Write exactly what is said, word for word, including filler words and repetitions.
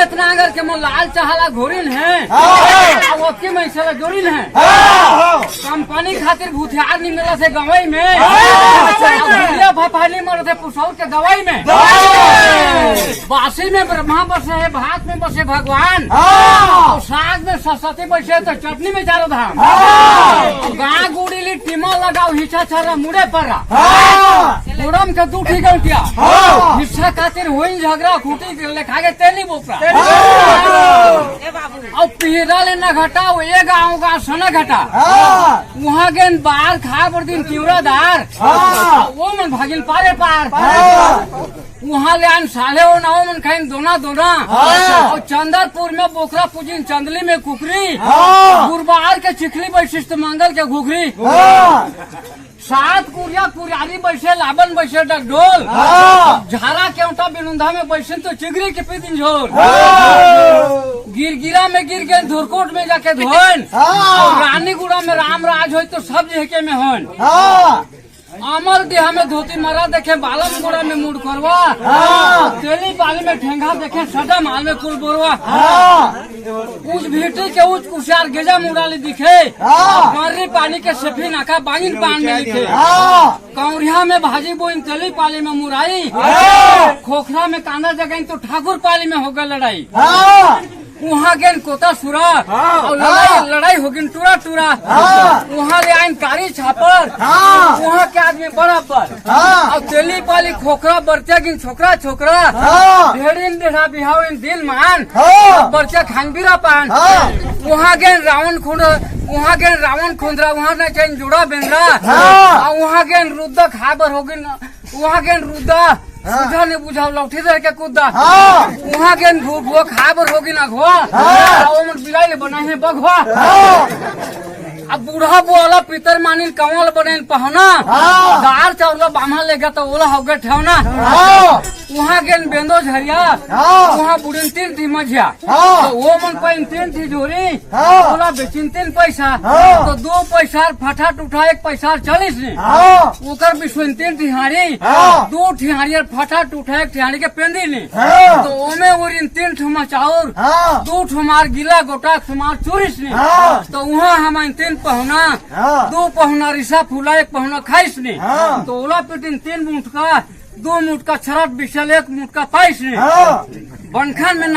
इतना अगर के मोर लाल चाह ला घोरिन हे, हाँ। अब ओतकी मइनसे ला जोरिन हे। हाँ। कंपनी खातिर भूथियार नइ मिलत हे गंवई में। हाँ। अब भूलिया भफानी मरत हे पुसौर के दवाई में। हाँ। बासी में ब्रह्मा बसे हे, भात में बसे भगवान। हाँ। अउ साग में सरस्वती बसे हे त चटनी में चारों धाम। हाँ। अउ गाँव गुड़ी ली टीमा लगाव, हिस्सा छर्रा मुड़े पर्रा। हाँ। कुड़म के दू ठी गलतिया। हाँ। हिस्सा खातिर होइन झगरा, खूंटी लेखा गे तेली बोपरा। हाँ। अउ पीरा ले न घटा, वो ए गाँव का सना घटा। हाँ। उहाँ गेन बार खाए बर दिन तिवरा दार। हाँ। वो मन भागिन पारे पार। हाँ। उहाँ ले आन साले हो ना, वो मन खाइन दोना दोना। हाँ। अउ चंदरपुर में बोकरा पूजिन, चंदली में कुकरी। हाँ। गुरबार के चिखली बइसिस त मंगल के घुघरी। हाँ। सात कुरिया कुरियारी बइसे, लाबन बइसे डगडोल। हाँ। झारा केवटा बिनुंधा में बइसे त चिगरी के पी दिन झोल। हाँ। गिरगिरा में गिर गेन, धुरकोट में जाके धोएन। हाँ। अउ रानीगुड़ा में राम राज होय त सब जेहके में होएन। हाँ। अमरडीहा में धोती मरा देखे, बालमगुड़ा में मुड़ करवा। हाँ। तेली पाली में ठेंगा देखे, सदा माल में कुल बोरवा। हाँ। उच भीटी के उच कुसियार गेजा मुड़ाली दिखे। हाँ। गर्री पानी के सफी नाका बांगिन पान में लिखे। हाँ। कौरिया में भाजी बोइन तेली पाली में मुराई। हाँ। खोखरा में कांदा जगाइन त ठाकुर पाली में होगे लड़ाई। हाँ। उहाँ गेन कोता सुरा, हाँ। अउ लड़ाई, हाँ। लड़ाई होगिन टूरा टूरा। हाँ। उहाँ ले आइन कारी छापर, हाँ। उहाँ के आदमी बराबर। हाँ। अउ तेली पाली खोखरा बरतिया गिन छोकरा छोकरा। हाँ। भेड़िन डेढ़ा बिहाव इन दिन मान। हाँ। बरतिया खान बीरा पान। हाँ। उहाँ गेन रावण खुंद, उहाँ गेन रावण खुंदरा, उहाँ न चैन जुड़ा बेंदरा। हाँ। अउ उहाँ गेन रुद्दा खाबर होगिन, उहाँ गेन रुद्दा, हाँ। सुझा ने बुझाव लौठी धर के कुद्दा। हाँ। उहाँ गेन भू-, भुआ खाबर होगिन अघवा। हाँ। अउ उमन बिलाई ले बनाए हे बघवा। हाँ। अब बूढ़ा बोला पितर मानिन कंवल बनेन पहुना। हाँ। दार चाउर ला बाम्हा लेगा त ओला होगे ठेवना। हाँ। उहाँ गेन बेंदो झरिया। हाँ। उहाँ बुड़िन तीन ठी मझिया। हाँ। त वो मन पाइन तीन ठी झोरी। हाँ। ओला बेचिन तीन पैसा। हाँ। त दू पैसा फटा टूटा एक पैसा चालीस नी। हाँ। ओकर बिसोइन तीन ठी हाँड़ी। हाँ। दू ठी हाँड़ी अउ फटा टूटा एक ठी हाँड़ी के पेंदी नी। हाँ। त ओमे उरिन तीन ठो मा चाउर। हाँ। दू ठो मार गिला गोटा, एक ठो मार चुरिस नी। हाँ। त उहाँ हमन तीन पहुना। हाँ। दू पहुना रिसा फूला, एक पहुना खाइस नी। हाँ। त ओला पिटिन तीन मुठका, दू मुठका छरत बिसल, एक मुठका पाइस नी। हाँ। बनखन में